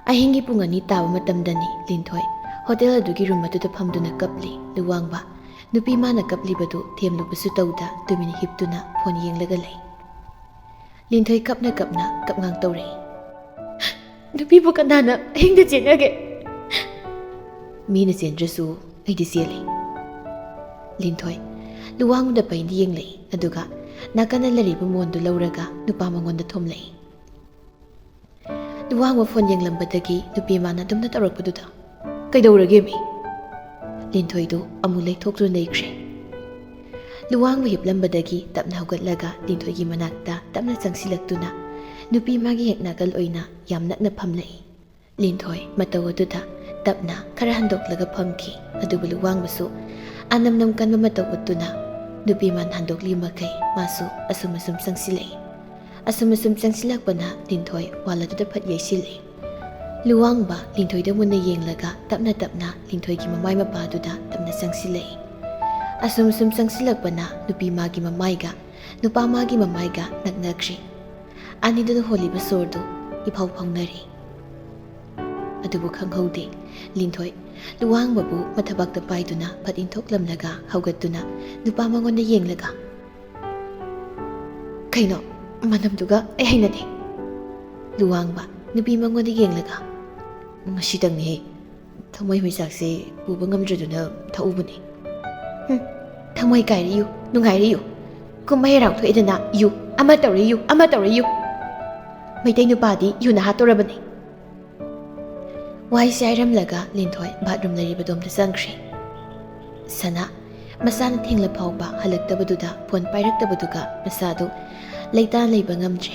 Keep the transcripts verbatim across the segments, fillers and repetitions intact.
ꯑꯍꯤꯡꯒꯤ ꯄꯨꯡ ꯑꯅꯤ ꯇꯥꯕ ꯃꯇꯝꯗꯅꯤ ꯂꯤꯟꯊꯣꯏ ꯍꯣꯇꯦꯜ ꯑꯗꯨꯒꯤ ꯔꯨꯝ ꯑꯗꯨꯗ ꯐꯝꯗꯨꯅ ꯀꯞꯂꯤ꯫ ꯂꯨꯋꯥꯡꯕ ꯅꯨꯄꯤ ꯃꯥꯅ ꯀꯞꯂꯤꯕꯗꯨ ꯊꯦꯝꯂꯨꯕꯁꯨ ꯇꯧꯗ ꯇꯨꯃꯤꯟ ꯍꯤꯞꯇꯨꯅ ꯐꯣꯟ ꯌꯦꯡꯂꯒ ꯂꯩ꯫ ꯂꯤꯟꯊꯣꯏ ꯀꯞꯅ ꯀꯞꯅ ꯀꯞꯉꯥꯡ ꯇꯧꯔꯛꯏ꯫ "ꯅꯨꯄꯤꯕꯨ ꯀꯅꯥꯅ ꯑꯍꯤꯡꯗ ꯆꯦꯟꯅꯒꯦ? ꯃꯤꯅ ꯆꯦꯟꯗ꯭ꯔꯁꯨ ꯑꯩꯗꯤ ꯆꯦꯜꯂꯤ꯫" ꯂꯤꯟꯊꯣꯏ ꯂꯨꯋꯥꯡꯕꯗ ꯄꯩꯅ ꯌꯦꯡꯂꯛꯏ, ꯑꯗꯨꯒ ꯅꯥꯀꯟꯗ ꯂꯩꯔꯤꯕ ꯃꯣꯟꯗꯨ ꯂꯧꯔꯒ ꯅꯨꯄꯥ ꯃꯉꯣꯟꯗ ꯊꯣꯝꯂꯛꯏ꯫ ꯂꯨꯋꯥꯡꯕ ꯐꯣꯟ ꯌꯦꯡꯂꯝꯕꯗꯒꯤ ꯅꯨꯄꯤ ꯃꯥꯅ ꯑꯗꯨꯝꯅ ꯇꯧꯔꯛꯄꯗꯨꯗ, "ꯀꯩꯗꯧꯔꯒꯦ ꯃꯤ?" ꯂꯤꯟꯊꯣꯏꯗꯨ ꯑꯃꯨꯛ ꯂꯩꯊꯣꯛꯇꯨꯅ ꯂꯩꯈ꯭ꯔꯦ꯫ ꯂꯨꯋꯥꯡꯕ ꯍꯤꯞꯂꯝꯕꯗꯒꯤ ꯇꯞꯅ ꯍꯧꯒꯠꯂꯒ ꯂꯤꯟꯊꯣꯏꯒꯤ ꯃꯅꯥꯛꯇ ꯇꯞꯅ ꯆꯪꯁꯤꯜꯂꯛꯇꯨꯅ ꯅꯨꯄꯤ ꯃꯥꯒꯤ ꯍꯦꯛ ꯅꯥꯀꯜ ꯑꯣꯏꯅ ꯌꯥꯝ ꯅꯛꯅ ꯐꯝꯂꯛꯏ꯫ ꯂꯤꯟꯊꯣꯏ ꯃꯇꯧ ꯑꯗꯨꯗ ꯇꯞꯅ ꯈꯔ ꯍꯟꯗꯣꯛꯂꯒ ꯐꯝꯈꯤ꯫ ꯑꯗꯨꯕꯨ ꯂꯨꯋꯥꯡꯕꯁꯨ ꯑꯅꯝꯅꯝ ꯀꯟꯕ ꯃꯇꯧ ꯎꯠꯇꯨꯅ ꯅꯨꯄꯤ ꯃꯥꯅ ꯍꯟꯗꯣꯛꯂꯤ ꯃꯈꯩ ꯃꯥꯁꯨ ꯑꯁꯨꯝ ꯑꯁꯨꯝ ꯆꯪꯁꯤꯜꯂꯛꯏ꯫ ꯑꯁꯨꯝ ꯑꯁꯨꯝ ꯆꯪꯁꯤꯜꯂꯛꯄꯅ ꯂꯤꯟꯊꯣꯏ ꯋꯥꯜ ꯑꯗꯨꯗ ꯐꯠ ꯌꯩꯁꯤꯜꯂꯤ꯫ ꯂꯨꯋꯥꯡꯕ ꯂꯤꯟꯊꯣꯏꯗ ꯃꯨꯟꯅ ꯌꯦꯡꯂꯒ ꯇꯞꯅ ꯇꯞꯅ ꯂꯤꯟꯊꯣꯏꯒꯤ ꯃꯃꯥꯏ ꯃꯄꯥꯗꯨꯗ ꯇꯞꯅ ꯆꯪꯁꯤꯜꯂꯛꯏ꯫ ꯑꯁꯨꯝ ꯑꯁꯨꯝ ꯆꯪꯁꯤꯜꯂꯛꯄꯅ ꯅꯨꯄꯤ ꯃꯥꯒꯤ ꯃꯃꯥꯏꯒ ꯅꯨꯄꯥ ꯃꯥꯒꯤ ꯃꯃꯥꯏꯒ ꯅꯛꯅꯈ꯭ꯔꯤ꯫ ꯑꯅꯤꯗꯨꯅ ꯍꯣꯜꯂꯤꯕ ꯁꯣꯔꯗꯨ ꯏꯐꯥꯎ ꯐꯥꯎꯅꯔꯤ꯫ ꯑꯗꯨꯕꯨ ꯈꯪꯍꯧꯗꯦ꯫ ꯂꯤꯟꯊꯣꯏ ꯂꯨꯋꯥꯡꯕꯕꯨ ꯃꯊꯕꯥꯛꯇ ꯄꯥꯏꯗꯨꯅ ꯐꯠ ꯏꯟꯊꯣꯛꯂꯝꯂꯒ ꯍꯧꯒꯠꯇꯨꯅ ꯅꯨꯄꯥ ꯃꯉꯣꯟꯗ ꯌꯦꯡꯂꯒ, "ꯀꯩꯅꯣ? ꯃꯅꯝꯗꯨꯒ ꯑꯩ ꯍꯩꯅꯗꯦ꯫" ꯂꯨꯋꯥꯡꯕ ꯅꯨꯄꯤ ꯃꯉꯣꯟꯗ ꯌꯦꯡꯂꯒ, "ꯉꯁꯤꯇꯪꯅꯤꯍꯦ, ꯊꯃꯣꯏ ꯃꯩꯆꯥꯛꯁꯦ ꯄꯨꯕ ꯉꯝꯗ꯭ꯔꯗꯨꯅ ꯊꯛꯎꯕꯅꯤ꯫" "ꯍꯨꯝ, ꯊꯃꯣꯏ ꯀꯥꯏꯔꯤꯌꯨ, ꯅꯨꯡꯉꯥꯏꯔꯤꯌꯨ꯫ ꯀꯨꯝꯍꯩ ꯍꯔꯥꯎ ꯊꯣꯛꯑꯦꯗꯅ ꯌꯨ ꯑꯃ ꯇꯧꯔꯦ, ꯌꯨ ꯑꯃ ꯇꯧꯔꯦ, ꯌꯨ꯫ ꯃꯩꯇꯩ ꯅꯨꯄꯥꯗꯤ ꯌꯨꯅ ꯍꯥꯠꯇꯣꯔꯕꯅꯤ꯫" ꯋꯥꯏꯁꯦ ꯍꯥꯏꯔꯝꯂꯒ ꯂꯤꯟꯊꯣꯏ ꯕꯥꯠꯔꯨꯝ ꯂꯩꯔꯤꯕꯗꯣꯝꯗ ꯆꯪꯈ꯭ꯔꯦ꯫ ꯁꯅꯥ ꯃꯁꯥꯅ ꯊꯦꯡꯂ ꯐꯥꯎꯕ ꯍꯜꯂꯛꯇꯕꯗꯨꯗ ꯐꯣꯟ ꯄꯥꯏꯔꯛꯇꯕꯗꯨꯒ ꯃꯁꯥꯗꯨ ꯂꯩꯇꯥ ꯂꯩꯕ ꯉꯝꯗ꯭ꯔꯦ꯫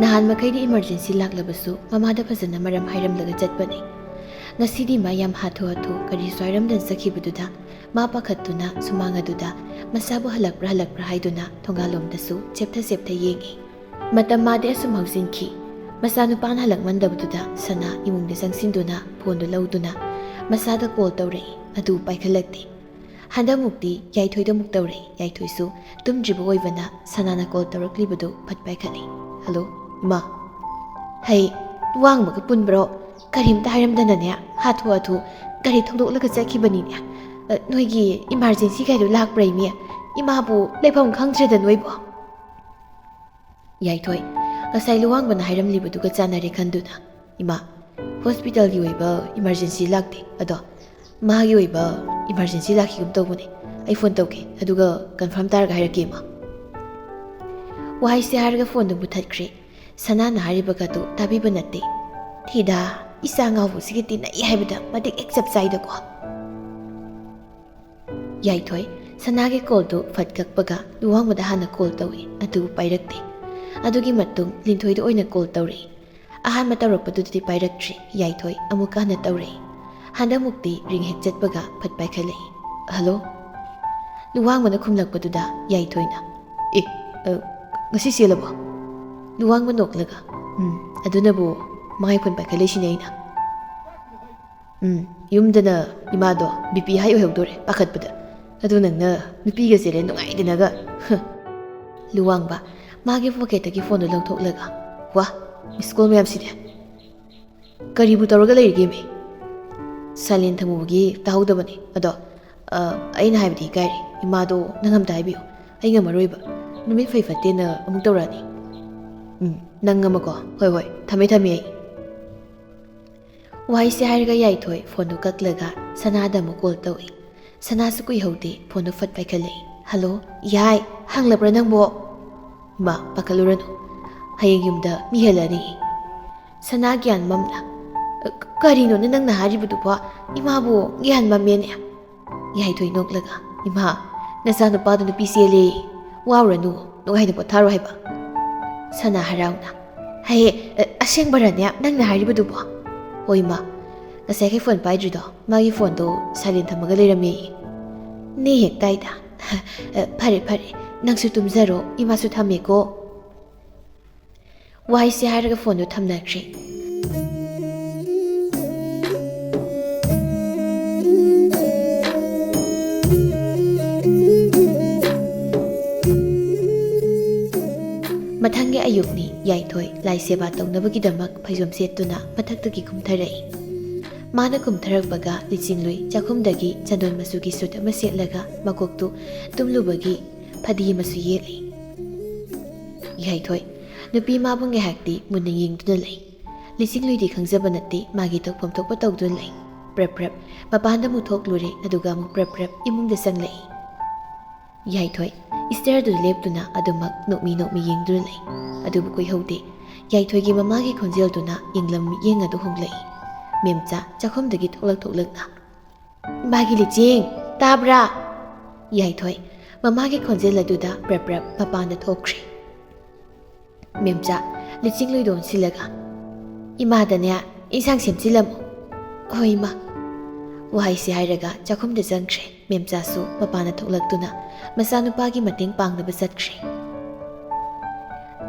ꯅꯍꯥꯟ ꯃꯈꯩꯗꯤ ꯏꯃꯔꯖꯦꯟꯁꯤ ꯂꯥꯛꯂꯕꯁꯨ ꯃꯃꯥꯗ ꯐꯖꯅ ꯃꯔꯝ ꯍꯥꯏꯔꯝꯂꯒ ꯆꯠꯄꯅꯤ꯫ ꯉꯁꯤꯗꯤ ꯃꯥ ꯌꯥꯝ ꯍꯥꯊꯨ ꯍꯥꯊꯨ ꯀꯔꯤꯁꯨ ꯍꯥꯏꯔꯝꯗꯅ ꯆꯠꯈꯤꯕꯗꯨꯗ ꯃꯥ ꯄꯥꯈꯠꯇꯨꯅ ꯁꯨꯃꯥꯡ ꯑꯗꯨꯗ ꯃꯁꯥꯕꯨ ꯍꯜꯂꯛꯄ꯭ꯔꯥ ꯍꯜꯂꯛꯄ꯭ꯔꯥ ꯍꯥꯏꯗꯨꯅ ꯊꯣꯡꯒꯥꯜꯂꯣꯝꯗꯁꯨ ꯆꯦꯞꯊ ꯆꯦꯞꯊ ꯌꯦꯡꯉꯤ꯫ ꯃꯇꯝ ꯃꯥꯗꯤ ꯑꯁꯨꯝ ꯍꯧꯖꯤꯟꯈꯤ꯫ ꯃꯆꯥꯅꯨꯄꯥꯅ ꯍꯜꯂꯛꯃꯟꯗꯕꯗꯨꯗ ꯁꯅꯥ ꯏꯃꯨꯡꯗ ꯆꯪꯁꯤꯟꯗꯨꯅ ꯐꯣꯟꯗꯨ ꯂꯧꯗꯨꯅ ꯃꯆꯥꯗ ꯀꯣꯜ ꯇꯧꯔꯛꯏ꯫ ꯑꯗꯨ ꯄꯥꯏꯈꯠꯂꯛꯇꯦ꯫ ꯍꯟꯗꯛꯃꯨꯛꯇꯤ ꯌꯥꯏꯊꯣꯏꯗ ꯑꯃꯨꯛ ꯇꯧꯔꯛꯏ꯫ ꯌꯥꯏꯊꯣꯏꯁꯨ ꯇꯨꯝꯗ꯭ꯔꯤꯕ ꯑꯣꯏꯕꯅ ꯁꯅꯥꯅ ꯀꯣꯜ ꯇꯧꯔꯛꯂꯤꯕꯗꯨ ꯐꯠ ꯄꯥꯏꯈꯠꯂꯤ꯫ "ꯍꯜꯂꯣ, ꯏꯃꯥ꯫" "ꯍꯩ, ꯋꯥꯡꯃꯒ ꯄꯨꯟꯕ꯭ꯔꯣ? ꯀꯔꯤꯝꯇ ꯍꯥꯏꯔꯝꯗꯅꯅꯦ, ꯍꯥꯊꯨ ꯍꯥꯊꯨ ꯒꯥꯔꯤ ꯊꯧꯗꯣꯛꯂꯒ ꯆꯠꯈꯤꯕꯅꯤꯅꯦ꯫ ꯑ, ꯅꯣꯏꯒꯤ ꯏꯃꯥꯔꯖꯦꯟꯁꯤ ꯀꯥꯏꯗꯣ ꯂꯥꯛꯄ꯭ꯔꯥ ꯏꯃꯤ? ꯏꯃꯥꯕꯨ ꯂꯩꯐꯝ ꯈꯪꯗ꯭ꯔꯦꯗ ꯅꯣꯏꯕꯣ꯫ ꯌꯥꯏꯊꯣꯏ, ꯉꯁꯥꯏ ꯂꯨꯋꯥꯡꯕꯅ ꯍꯥꯏꯔꯝꯂꯤꯕꯗꯨꯒ ꯆꯥꯟꯅꯔꯦ ꯈꯟꯗꯨꯅ, "ꯏꯃꯥ, ꯍꯣꯁꯄꯤꯇꯥꯜꯒꯤ ꯑꯣꯏꯕ ꯏꯃꯥꯔꯖꯦꯟꯁꯤ ꯂꯥꯛꯇꯦ, ꯑꯗꯣ ꯃꯥꯒꯤ ꯑꯣꯏꯕ ꯏꯃꯥꯔꯖꯦꯟꯁꯤ ꯂꯥꯛꯈꯤꯒꯨꯝ ꯇꯧꯕꯅꯦ꯫ ꯑꯩ ꯐꯣꯟ ꯇꯧꯒꯦ, ꯑꯗꯨꯒ ꯀꯟꯐꯥꯔꯝ ꯇꯥꯔꯒ ꯍꯥꯏꯔꯛꯀꯦ, ꯏꯃꯥ"꯫ ꯋꯥꯍꯩꯁꯦ ꯍꯥꯏꯔꯒ ꯐꯣꯟꯗꯨ ꯃꯨꯊꯠꯈ꯭ꯔꯦ꯫ ꯁꯅꯥꯅ ꯍꯥꯏꯔꯤꯕꯒꯗꯨ ꯇꯥꯕꯤꯕ ꯅꯠꯇꯦ꯫ "ꯊꯤꯗꯥ, ꯏꯆꯥ ꯉꯥꯎꯕꯁꯤꯒ ꯇꯤꯟꯅꯩ ꯍꯥꯏꯕꯗ ꯃꯇꯤꯛ ꯍꯦꯛ ꯆꯞ ꯆꯥꯏꯗꯀꯣ"꯫ ꯌꯥꯏꯊꯣꯏ, ꯁꯅꯥꯒꯤ ꯀꯣꯜꯗꯨ ꯐꯠ ꯀꯛꯄꯒ ꯂꯨꯋꯥꯡꯕꯗ ꯍꯥꯟꯅ ꯀꯣꯜ ꯇꯧꯏ, ꯑꯗꯨꯕꯨ ꯄꯥꯏꯔꯛꯇꯦ꯫ ꯑꯗꯨꯒꯤ ꯃꯇꯨꯡ ꯂꯤꯟꯊꯣꯏꯗ ꯑꯣꯏꯅ ꯀꯣꯜ ꯇꯧꯔꯛꯏ꯫ ꯑꯍꯥꯟꯕ ꯇꯧꯔꯛꯄꯗꯨꯗꯤ ꯄꯥꯏꯔꯛꯇ꯭ꯔꯤ꯫ ꯌꯥꯏꯊꯣꯏ ꯑꯃꯨꯛꯀ ꯍꯟꯅ ꯇꯧꯔꯛꯏ꯫ ꯍꯟꯗꯛꯃꯨꯛꯇꯤ ꯔꯤꯡ ꯍꯦꯛ ꯆꯠꯄꯒ ꯐꯠ ꯄꯥꯏꯈꯠꯂꯛꯏ꯫ "ꯍꯜꯂꯣ?" ꯂꯨꯋꯥꯡꯕꯅ ꯈꯨꯝꯂꯛꯄꯗꯨꯗ ꯌꯥꯏꯊꯣꯏꯅ, "ꯑꯦ, ꯑ, ꯉꯁꯤ ꯆꯦꯜꯂꯕꯣ?" ꯂꯨꯋꯥꯡꯕ ꯅꯣꯛꯂꯒ, "ꯎꯝ, ꯑꯗꯨꯅꯕꯨ ꯃꯥꯏ ꯐꯣꯟ ꯄꯥꯏꯈꯠꯂꯛꯏꯁꯤꯅꯦ ꯑꯩꯅ꯫ ꯎꯝ, ꯌꯨꯝꯗꯅ ꯏꯃꯥꯗꯣ ꯕꯤ ꯄꯤ ꯍꯥꯏ ꯑꯣꯏꯍꯧꯗꯣꯔꯦ ꯄꯥꯈꯠꯄꯗ꯫ ꯑꯗꯨ ꯅꯪꯅ ꯅꯨꯄꯤꯒ ꯆꯦꯜꯂꯦ ꯅꯨꯡꯉꯥꯏꯗꯅꯒ꯫ ꯍ꯫ ꯂꯨꯋꯥꯡꯕ ꯃꯥꯒꯤ ꯄꯣꯀꯦꯠꯇꯒꯤ ꯐꯣꯟꯗꯨ ꯂꯧꯊꯣꯛꯂꯒ, "ꯋꯥ, ꯃꯤꯁ ꯀꯣꯜ ꯃꯌꯥꯝꯁꯤꯗꯤ꯫ ꯀꯔꯤꯕꯨ ꯇꯧꯔꯒ ꯂꯩꯔꯤꯒꯦ ꯃꯤ? ꯁꯥꯏꯂꯦꯟ ꯊꯝꯃꯨꯕꯒꯤ ꯇꯥꯍꯧꯗꯕꯅꯤ꯫ ꯑꯗꯣ, ꯑ, ꯑꯩꯅ ꯍꯥꯏꯕꯗꯤ ꯏꯀꯥꯏꯔꯦ꯫ ꯏꯃꯥꯗꯣ ꯅꯪ ꯑꯝꯇ ꯍꯥꯏꯕꯤꯌꯨ꯫ ꯑꯩ ꯉꯝꯃꯔꯣꯏꯕ꯫ ꯅꯨꯃꯤꯠ ꯐꯩ ꯐꯠꯇꯦꯅ ꯑꯃꯨꯛ ꯇꯧꯔꯛꯑꯅꯤ꯫ ꯎꯝ, ꯅꯪ ꯑꯃꯀꯣ꯫ ꯍꯣꯏ, ꯍꯣꯏ, ꯊꯝꯃꯦ, ꯊꯝꯃꯦ ꯑꯩ"꯫ ꯋꯥꯍꯩꯁꯦ ꯍꯥꯏꯔꯒ ꯌꯥꯏꯊꯣꯏ ꯐꯣꯟꯗꯨ ꯀꯛꯂꯒ ꯁꯅꯥꯗ ꯑꯃꯨꯛ ꯀꯣꯜ ꯇꯧꯏ꯫ ꯁꯅꯥꯁꯨ ꯀꯨꯏꯍꯧꯗꯦ, ꯐꯣꯟꯗꯨ ꯐꯠ ꯄꯥꯏꯈꯠꯂꯛꯏ꯫ "ꯍꯜꯂꯣ, ꯌꯥꯏ, ꯍꯪꯂꯕ꯭ꯔꯥ ꯅꯪꯕꯣ?" "ꯏꯃꯥ, ꯄꯥꯈꯠꯂꯨꯔꯅꯨ, ꯍꯌꯦꯡ ꯌꯨꯝꯗ ꯃꯤ ꯍꯦꯜꯂꯛꯑꯅꯤ"꯫ ꯁꯅꯥ ꯒ꯭ꯌꯥꯟ ꯃꯝꯅ, "ꯀ-, ꯀꯔꯤꯅꯣꯅꯦ ꯅꯪꯅ ꯍꯥꯏꯔꯤꯕꯗꯨꯕꯣ? ꯏꯃꯥꯕꯨ ꯒ꯭ꯌꯥꯟ ꯃꯝꯃꯦꯅꯦ"꯫ ꯌꯥꯏꯊꯣꯏ ꯅꯣꯛꯂꯒ, "ꯏꯃꯥ, ꯅꯆꯥꯅꯨꯄꯥꯗꯨ ꯅꯨꯄꯤ ꯆꯦꯜꯂꯦ꯫ ꯋꯥꯔꯨꯔꯅꯨ, ꯅꯨꯡꯉꯥꯏꯅ ꯄꯣꯊꯥꯔꯣ ꯍꯥꯏꯕ"꯫ ꯁꯅꯥ ꯍꯔꯥꯎꯅ, "ꯍꯦ, ꯑ-, ꯑꯁꯦꯡꯕꯔꯅꯦ ꯅꯪꯅ ꯍꯥꯏꯔꯤꯕꯗꯨꯕꯣ?" "ꯍꯣꯏ, ꯏꯃꯥ, ꯉꯁꯥꯏꯒꯤ ꯐꯣꯟ ꯄꯥꯏꯗ꯭ꯔꯤꯗꯣ, ꯃꯥꯒꯤ ꯐꯣꯟꯗꯣ ꯁꯥꯏꯂꯦꯟ ꯊꯝꯃꯒ ꯂꯩꯔꯝꯃꯦ"꯫ "ꯅꯦ ꯍꯦꯛ ꯇꯥꯏꯗ꯫ ꯑ, ꯐꯔꯦ, ꯐꯔꯦ, ꯅꯪꯁꯨ ꯇꯨꯝꯖꯔꯣ, ꯏꯃꯥꯁꯨ ꯊꯝꯃꯦꯀꯣ"꯫ ꯋꯥꯍꯩꯁꯦ ꯍꯥꯏꯔꯒ ꯐꯣꯟꯗꯨ ꯊꯝꯅꯈ꯭ꯔꯦ꯫ ꯃꯊꯪꯒꯤ ꯑꯌꯨꯛꯅꯤ꯫ ꯌꯥꯏꯊꯣꯏ ꯂꯥꯏ ꯁꯦꯕꯥ ꯇꯧꯅꯕꯒꯤꯗꯃꯛ ꯐꯩꯖꯣꯝ ꯁꯦꯠꯇꯨꯅ ꯃꯊꯛꯇꯒꯤ ꯀꯨꯝꯊꯔꯛꯏ꯫ ꯃꯥꯅ ꯀꯨꯝꯊꯔꯛꯄꯒ ꯂꯤꯆꯤꯡꯂꯨꯏ ꯆꯥꯛꯈꯨꯝꯗꯒꯤ ꯆꯟꯗꯣꯟ ꯃꯆꯨꯒꯤ ꯁꯨꯠ ꯑꯃ ꯁꯦꯠꯂꯒ ꯃꯀꯣꯛꯇꯨ ꯇꯨꯝꯂꯨꯕꯒꯤ ꯐꯗꯤ ꯑꯃꯁꯨ ꯌꯦꯠꯂꯤ꯫ ꯌꯥꯏꯊꯣꯏ ꯅꯨꯄꯤ ꯃꯥꯕꯨ ꯉꯥꯏꯍꯥꯛꯇꯤ ꯃꯨꯟꯅ ꯌꯦꯡꯗꯨꯅ ꯂꯩ꯫ ꯂꯤꯆꯤꯡꯂꯨꯏꯗꯤ ꯈꯪꯖꯕ ꯅꯠꯇꯦ, ꯃꯥꯒꯤ ꯇꯧꯐꯝ ꯊꯣꯛꯄ ꯇꯧꯗꯨꯅ ꯂꯩ꯫ ꯄ꯭ꯔꯞ ꯄ꯭ꯔꯞ ꯃꯄꯥꯟꯗ ꯑꯃꯨꯛ ꯊꯣꯛꯂꯨꯔꯦ, ꯑꯗꯨꯒ ꯑꯃꯨꯛ ꯄ꯭ꯔꯞ ꯄ꯭ꯔꯞ ꯏꯃꯨꯡꯗ ꯆꯪꯂꯛꯏ꯫ ꯌꯥꯏꯊꯣꯏ ꯁ꯭ꯇꯦꯌꯔꯗꯨꯗ ꯂꯦꯞꯇꯨꯅ ꯑꯗꯨꯃꯛ ꯅꯣꯛꯃꯤ ꯅꯣꯛꯃꯤ ꯌꯦꯡꯗꯨꯅ ꯂꯩ꯫ ꯑꯗꯨꯕꯨ ꯀꯨꯏꯍꯧꯗꯦ, ꯌꯥꯏꯊꯣꯏꯒꯤ ꯃꯃꯥꯒꯤ ꯈꯣꯟꯖꯦꯜꯗꯨꯅ ꯌꯦꯡꯂꯝ ꯃꯤꯠꯌꯦꯡ ꯑꯗꯨ ꯍꯣꯡꯂꯛꯏ꯫ ꯃꯦꯝꯆꯥ ꯆꯥꯛꯈꯨꯝꯗꯒꯤ ꯊꯣꯛꯂꯛ ꯊꯣꯛꯂꯛꯅ, "ꯏꯃꯥꯒꯤ ꯂꯤꯆꯦꯡ, ꯇꯥꯕ꯭ꯔꯥ?" ꯌꯥꯏꯊꯣꯏ ꯃꯃꯥꯒꯤ ꯈꯣꯟꯖꯦꯜ ꯑꯗꯨꯗ ꯄ꯭ꯔꯞ ꯄ꯭ꯔꯞ ꯃꯄꯥꯟꯗ ꯊꯣꯛꯈ꯭ꯔꯦ꯫ ꯃꯦꯝꯆꯥ ꯂꯤꯆꯤꯡꯂꯨꯏꯗꯣ ꯑꯣꯟꯁꯤꯜꯂꯒ, "ꯏꯃꯥꯗꯅꯦ ꯏꯟꯁꯥꯡ ꯁꯦꯝꯖꯤꯜꯂꯝꯃꯨ꯫" "ꯍꯣꯏ, ꯏꯃꯥ꯫" ꯋꯥꯍꯩꯁꯤ ꯍꯥꯏꯔꯒ ꯆꯥꯛꯈꯨꯝꯗ ꯆꯪꯈ꯭ꯔꯦ꯫ ꯃꯦꯝꯆꯥꯁꯨ ꯃꯄꯥꯟꯗ ꯊꯣꯛꯂꯛꯇꯨꯅ ꯃꯆꯥꯅꯨꯄꯥꯒꯤ ꯃꯇꯦꯡ ꯄꯥꯡꯅꯕ ꯆꯠꯈ꯭ꯔꯦ꯫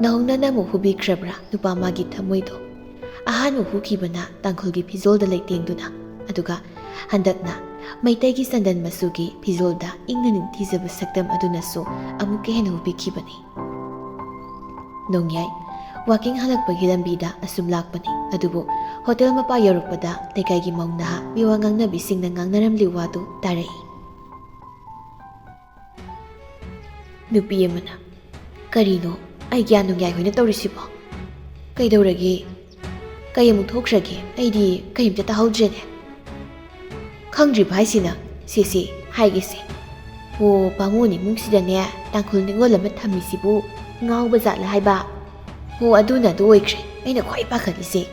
ꯅꯧꯍꯧꯅꯅ ꯑꯃꯨꯛ ꯍꯨꯕꯤꯈ꯭ꯔꯕ꯭ꯔꯥ ꯅꯨꯄꯥ ꯃꯥꯒꯤ ꯊꯃꯣꯏꯗꯣ? ꯑꯍꯥꯟꯕ ꯍꯨꯈꯤꯕꯅ ꯇꯥꯡꯈꯨꯜꯒꯤ ꯐꯤꯖꯣꯜꯗ ꯂꯩꯇꯦꯡꯗꯨꯅ, ꯑꯗꯨꯒ ꯍꯟꯗꯛꯅ ꯃꯩꯇꯩꯒꯤ ꯆꯟꯗꯟ ꯃꯆꯨꯒꯤ ꯐꯤꯖꯣꯜꯗ ꯏꯪꯅ ꯅꯤꯡꯊꯤꯖꯕ ꯁꯛꯇꯝ ꯑꯗꯨꯅꯁꯨ ꯑꯃꯨꯛꯀ ꯍꯦꯟꯅ ꯍꯨꯕꯤꯈꯤꯕꯅꯤ꯫ ꯅꯣꯡꯌꯥꯏ ꯋꯥꯀꯤꯡ ꯍꯜꯂꯛꯄꯒꯤ ꯂꯝꯕꯤꯗ ꯑꯁꯨꯝ ꯂꯥꯛꯄꯅꯤ, ꯑꯗꯨꯕꯨ ꯍꯣꯇꯦꯜ ꯃꯄꯥ ꯌꯧꯔꯛꯄꯗ ꯂꯩꯀꯥꯏꯒꯤ ꯃꯧ ꯅꯍꯥ ꯃꯤꯋꯥ ꯉꯥꯡꯅꯕꯤꯁꯤꯡꯅ ꯉꯥꯡꯅꯔꯝꯂꯤ ꯋꯥꯗꯨ ꯇꯥꯔꯛꯏ꯫ ꯅꯨꯄꯤ ꯑꯃꯅ, "ꯀꯔꯤꯅꯣ? ꯑꯩꯒ꯭ꯌꯥ ꯅꯣꯡꯌꯥꯏ ꯍꯣꯏꯅ ꯇꯧꯔꯤꯁꯤꯕꯣ? ꯀꯩꯗꯧꯔꯒꯦ? ꯀꯩ ꯑꯃꯨꯛ ꯊꯣꯛꯈ꯭ꯔꯒꯦ? ꯑꯩꯗꯤ ꯀꯩꯝꯇ ꯇꯥꯍꯧꯗ꯭ꯔꯦꯅꯦ꯫" "ꯈꯪꯗ꯭ꯔꯤꯕ ꯍꯥꯏꯁꯤꯅ? ꯁꯦ ꯁꯦ, ꯍꯥꯏꯒꯦꯁꯦ꯫ ꯍꯣ, ꯕꯥꯃꯣꯟ ꯏꯃꯨꯡꯁꯤꯗꯅꯦ ꯇꯥꯡꯈꯨꯜ ꯅꯤꯉꯣꯜ ꯑꯃ ꯊꯝꯃꯤꯁꯤꯕꯨ ꯉꯥꯎꯕ ꯖꯥꯠꯂ ꯍꯥꯏꯕ? ꯍꯣ, ꯑꯗꯨꯅ ꯑꯗꯨ ꯑꯣꯏꯈ꯭ꯔꯦ ꯑꯩꯅ ꯈ꯭ꯋꯥꯏ ꯄꯥꯈꯠꯂꯤꯁꯦ꯫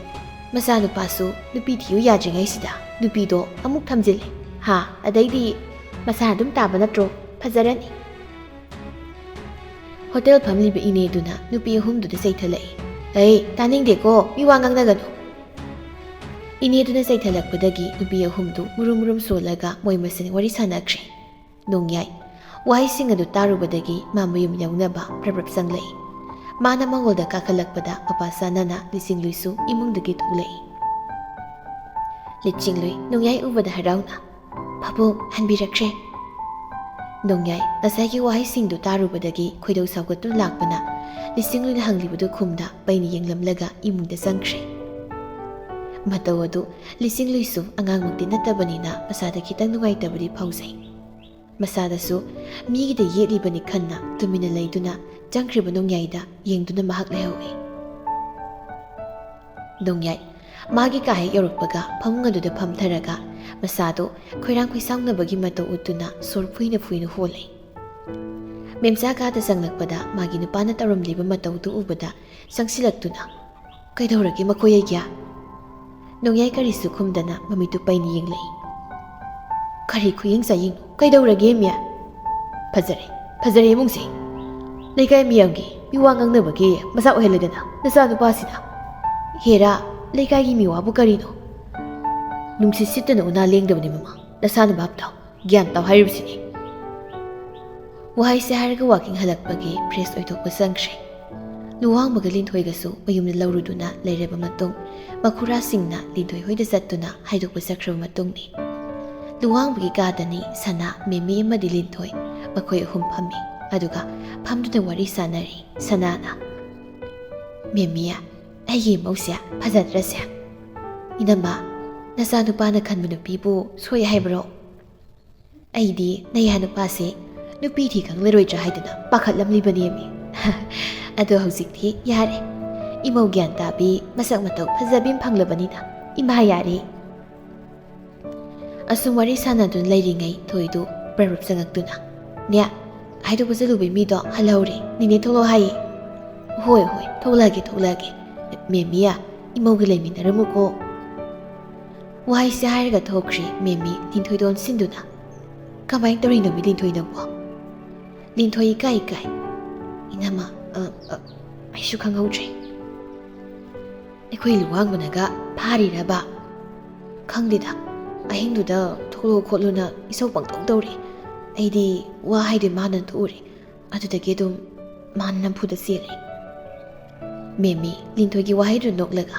ꯃꯆꯥꯅꯨꯄꯥꯁꯨ ꯅꯨꯄꯤ ꯊꯤꯌꯨ ꯌꯥꯗ꯭ꯔꯤꯉꯩꯁꯤꯗ ꯅꯨꯄꯤꯗꯣ ꯑꯃꯨꯛ ꯊꯝꯖꯤꯜꯂꯦ꯫ ꯍꯥ, ꯑꯗꯩꯗꯤ ꯃꯁꯥ ꯑꯗꯨꯝ ꯇꯥꯕ ꯅꯠꯇ꯭ꯔꯣ? ꯐꯖꯔꯅꯤ꯫" ꯍꯣꯇꯦꯜ ꯐꯝꯂꯤꯕ ꯏꯅꯦꯗꯨꯅ ꯅꯨꯄꯤ ꯑꯍꯨꯝꯗꯨꯗ ꯆꯩꯊꯠꯂꯛꯏ꯫ "ꯑꯩ ꯇꯥꯅꯤꯡꯗꯦꯀꯣ, ꯃꯤ ꯋꯥ ꯉꯥꯡꯅꯒꯅꯨ꯫" ꯏꯅꯦꯗꯨꯅ ꯆꯩꯊꯠꯂꯛꯄꯗꯒꯤ ꯅꯨꯄꯤ ꯑꯍꯨꯝꯗꯨ ꯃꯨꯔꯨꯝ ꯃꯨꯔꯨꯝ ꯁꯣꯜꯂꯒ ꯃꯣꯏ ꯃꯁꯦꯟ ꯋꯥꯔꯤ ꯁꯥꯟꯅꯈ꯭ꯔꯦ꯫ ꯅꯣꯡꯌꯥꯏ ꯋꯥꯍꯩꯁꯤꯡ ꯑꯗꯨ ꯇꯥꯔꯨꯕꯗꯒꯤ ꯃꯥ ꯃꯌꯨꯝ ꯌꯧꯅꯕ ꯄ꯭ꯔꯞ ꯄ꯭ꯔꯞ ꯆꯪꯂꯛꯏ꯫ ꯃꯥꯅ ꯃꯉꯣꯜꯗ ꯀꯥꯈꯠꯂꯛꯄꯗ ꯃꯄꯥ ꯆꯥꯅꯅ ꯂꯤꯆꯤꯡꯂꯨꯏꯁꯨ ꯏꯃꯨꯡꯗꯒꯤ ꯊꯣꯛꯂꯛꯏ꯫ ꯂꯤꯆꯤꯡꯂꯨꯏ ꯅꯣꯡꯌꯥꯏ ꯎꯕꯗ ꯍꯔꯥꯎꯅ, "ꯄꯥꯕꯨꯡ ꯍꯟꯕꯤꯔꯛꯈ꯭ꯔꯦ꯫" ꯅꯣꯡꯌꯥꯏ ꯉꯁꯥꯏꯒꯤ ꯋꯥꯍꯩꯁꯤꯡꯗꯨ ꯇꯥꯔꯨꯕꯗꯒꯤ ꯈꯣꯏꯗꯧ ꯁꯥꯎꯒꯠꯇꯨꯅ ꯂꯥꯛꯄꯅ ꯂꯤꯁꯤꯡꯂꯨꯏꯅ ꯍꯪꯂꯤꯕꯗꯨ ꯈꯨꯝꯗ ꯄꯩꯅ ꯌꯦꯡꯂꯝꯂꯒ ꯏꯃꯨꯡꯗ ꯆꯪꯈ꯭ꯔꯦ꯫ ꯃꯇꯧ ꯑꯗꯨ ꯂꯤꯁꯤꯡꯂꯨꯏꯁꯨ ꯑꯉꯥꯡꯃꯛꯇꯤ ꯅꯠꯇꯕꯅꯤꯅ ꯃꯁꯥꯗ ꯈꯤꯇꯪ ꯅꯨꯡꯉꯥꯏꯇꯕꯗꯤ ꯐꯥꯎꯖꯩ꯫ ꯃꯁꯥꯗꯁꯨ ꯃꯤꯒꯤꯗ ꯌꯦꯠꯂꯤꯕꯅꯤ ꯈꯟꯅ ꯇꯨꯃꯤꯟꯅ ꯂꯩꯗꯨꯅ ꯆꯪꯈ꯭ꯔꯤꯕ ꯅꯣꯡꯌꯥꯏꯗ ꯌꯦꯡꯗꯨꯅ ꯃꯍꯥꯛ ꯂꯩꯍꯧꯏ꯫ ꯅꯣꯡꯌꯥꯏ ꯃꯥꯒꯤ ꯀꯥ ꯍꯦꯛ ꯌꯧꯔꯛꯄꯒ ꯐꯃꯨꯡ ꯑꯗꯨꯗ ꯐꯝꯊꯔꯒ ꯃꯁꯥꯗꯨ ꯈꯣꯏꯔꯥꯡ ꯈꯣꯏꯁꯥꯎꯅꯕꯒꯤ ꯃꯇꯧ ꯎꯠꯇꯨꯅ ꯁꯣꯔ ꯐꯨꯏꯅ ꯐꯨꯏꯅ ꯍꯣꯜꯂꯤ꯫ ꯃꯦꯝꯆꯥ ꯀꯥꯗ ꯆꯪꯂꯛꯄꯗ ꯃꯥꯒꯤ ꯅꯨꯄꯥꯅ ꯇꯧꯔꯝꯂꯤꯕ ꯃꯇꯧꯗꯨ ꯎꯕꯗ ꯆꯪꯁꯤꯜꯂꯛꯇꯨꯅ, "ꯀꯩꯗꯧꯔꯒꯦ ꯃꯈꯣꯏ ꯑꯩꯒꯤ?" ꯅꯣꯡꯌꯥꯏ ꯀꯔꯤꯁꯨ ꯈꯨꯝꯗꯅ ꯃꯃꯤꯠꯇꯨ ꯄꯩꯅ ꯌꯦꯡꯂꯛꯏ꯫ "ꯀꯔꯤ ꯈꯨꯌꯦꯡ ꯆꯥꯌꯦꯡꯅꯣ? ꯀꯩꯗꯧꯔꯒꯦ ꯃꯤ?" "ꯐꯖꯔꯦ, ꯐꯖꯔꯦ ꯏꯃꯨꯡꯁꯦ꯫ ꯂꯩꯀꯥꯏ ꯃꯤꯌꯥꯝꯒꯤ ꯃꯤꯋꯥ ꯉꯥꯡꯅꯕꯒꯤ ꯃꯆꯥꯛ ꯑꯣꯏꯍꯜꯂꯗꯅ ꯅꯆꯥꯅꯨꯄꯥꯁꯤꯅ꯫ ꯍꯦꯔꯥ, ꯂꯩꯀꯥꯏꯒꯤ ꯃꯤꯋꯥꯕꯨ ꯀꯔꯤꯅꯣ? ꯅꯨꯡꯁꯤꯠ ꯁꯤꯠꯇꯅ ꯎꯅꯥ ꯂꯦꯡꯗꯕꯅꯤ ꯃꯃꯥ꯫ ꯅꯁꯥꯅ ꯚꯥꯞ ꯇꯥꯎ꯫ ꯒ꯭ꯌꯥꯟ ꯇꯥꯎ ꯍꯥꯏꯔꯤꯕꯁꯤꯅꯤ꯫" ꯋꯥꯍꯩꯁꯦ ꯍꯥꯏꯔꯒ ꯋꯥꯀꯤꯡ ꯍꯜꯂꯛꯄꯒꯤ ꯐ꯭ꯔꯦꯁ ꯑꯣꯏꯊꯣꯛꯄ ꯆꯪꯈ꯭ꯔꯦ꯫ ꯂꯨꯋꯥꯡꯕꯒ ꯂꯤꯟꯊꯣꯏꯒꯁꯨ ꯃꯌꯨꯝꯗ ꯂꯧꯔꯨꯗꯨꯅ ꯂꯩꯔꯕ ꯃꯇꯨꯡ, ꯃꯈꯨꯔꯥꯁꯤꯡꯅ ꯂꯤꯟꯊꯣꯏ ꯍꯣꯏꯗ ꯆꯠꯇꯨꯅ ꯍꯥꯏꯗꯣꯛꯄ ꯆꯠꯈ꯭ꯔꯕ ꯃꯇꯨꯡꯅꯤ꯫ ꯂꯨꯋꯥꯡꯕꯒꯤ ꯀꯥꯗꯅꯤ ꯁꯅꯥ, ꯃꯦꯃꯤ ꯑꯃꯗꯤ ꯂꯤꯟꯊꯣꯏ, ꯃꯈꯣꯏ ꯑꯍꯨꯝ ꯐꯝꯃꯤ꯫ ꯑꯗꯨꯒ ꯐꯝꯗꯨꯅ ꯋꯥꯔꯤ ꯁꯥꯟꯅꯔꯤ꯫ ꯁꯅꯥꯅ, "ꯃꯦꯃꯤ, ꯑꯩꯒꯤ ꯏꯃꯧꯁꯦ ꯐꯖꯗ꯭ꯔꯁꯦ? ꯏꯅꯝꯃ, ꯅꯆꯥꯅꯨꯄꯥꯅ ꯈꯟꯕ ꯅꯨꯄꯤꯕꯨ ꯁꯣꯏ ꯍꯥꯏꯕ꯭ꯔꯣ? ꯑꯩꯗꯤ ꯅꯌꯥ ꯅꯨꯄꯥꯁꯦ ꯅꯨꯄꯤ ꯊꯤ ꯈꯪꯂꯔꯣꯏꯗ꯭ꯔꯥ ꯍꯥꯏꯗꯅ ꯄꯥꯈꯠꯂꯝꯂꯤꯕꯅꯦꯃꯤ꯫" "ꯑꯗꯣ ꯍꯧꯖꯤꯛꯇꯤ ꯌꯥꯔꯦ꯫ ꯏꯃꯧ ꯒ꯭ꯌꯥꯟ ꯇꯥꯕꯤ, ꯃꯁꯛ ꯃꯇꯧ ꯐꯖꯕꯤ ꯑꯃ ꯐꯪꯂꯕꯅꯤꯅ ꯏꯃꯥ ꯌꯥꯔꯦ꯫" ꯑꯁꯨꯝ ꯋꯥꯔꯤ ꯁꯥꯟꯅꯗꯨꯅ ꯂꯩꯔꯤꯉꯩ ꯊꯣꯏꯗꯨ ꯄ꯭ꯔꯔꯨꯞ ꯆꯪꯉꯛꯇꯨꯅ, "ꯅꯦ, ꯍꯥꯏꯗꯣꯛꯄ ꯆꯠꯂꯨꯕꯩ ꯃꯤꯗꯣ ꯍꯜꯍꯧꯔꯦ, ꯅꯦꯅꯦ ꯊꯣꯛꯂꯛꯑꯣ ꯍꯥꯏꯌꯦ꯫" "ꯍꯣꯏ, ꯍꯣꯏ, ꯊꯣꯛꯂꯛꯑꯒꯦ, ꯊꯣꯛꯂꯛꯑꯒꯦ꯫ ꯃꯦꯃꯤꯌꯥ, ꯏꯃꯧꯒ ꯂꯩꯃꯤꯟꯅꯔꯝꯃꯨꯀꯣ꯫" ꯋꯥꯍꯩꯁꯦ ꯍꯥꯏꯔꯒ ꯊꯣꯛꯈ꯭ꯔꯦ ꯃꯦꯃꯤ ꯂꯤꯟꯊꯣꯏꯗ ꯑꯣꯟꯁꯤꯟꯗꯨꯅ꯫ "ꯀꯃꯥꯏꯅ ꯇꯧꯔꯤꯅꯣ ꯃꯤ ꯂꯤꯟꯊꯣꯏ ꯅꯪꯕꯣ?" ꯂꯤꯟꯊꯣꯏ ꯏꯀꯥꯏ ꯏꯀꯥꯏ, "ꯏꯅꯝꯃ, ꯑ, ꯑ, ꯑꯩꯁꯨ ꯈꯪꯍꯧꯗ꯭ꯔꯦ꯫" "ꯑꯩꯈꯣꯏ ꯂꯨꯋꯥꯡꯕꯅꯒ ꯐꯥꯔꯤꯔꯕ?" "ꯈꯪꯗꯦꯗ, ꯑꯍꯤꯡꯗꯨꯗ ꯊꯣꯛꯂꯛꯑꯣ ꯈꯣꯠꯂꯣꯅ ꯏꯁꯧ ꯄꯪꯇꯧ ꯇꯧꯔꯤ꯫ ꯑꯩꯗꯤ ꯋꯥ ꯍꯥꯏꯗꯣꯏ ꯃꯥꯟꯗꯅ ꯊꯣꯛꯎꯔꯦ꯫ ꯑꯗꯨꯗꯒꯤ ꯑꯗꯨꯝ ꯃꯥꯅ ꯅꯝꯐꯨꯗ ꯆꯦꯜꯂꯦ꯫" ꯃꯦꯃꯤ ꯂꯤꯟꯊꯣꯏꯒꯤ ꯋꯥꯍꯩꯗꯨ ꯅꯣꯛꯂꯒ,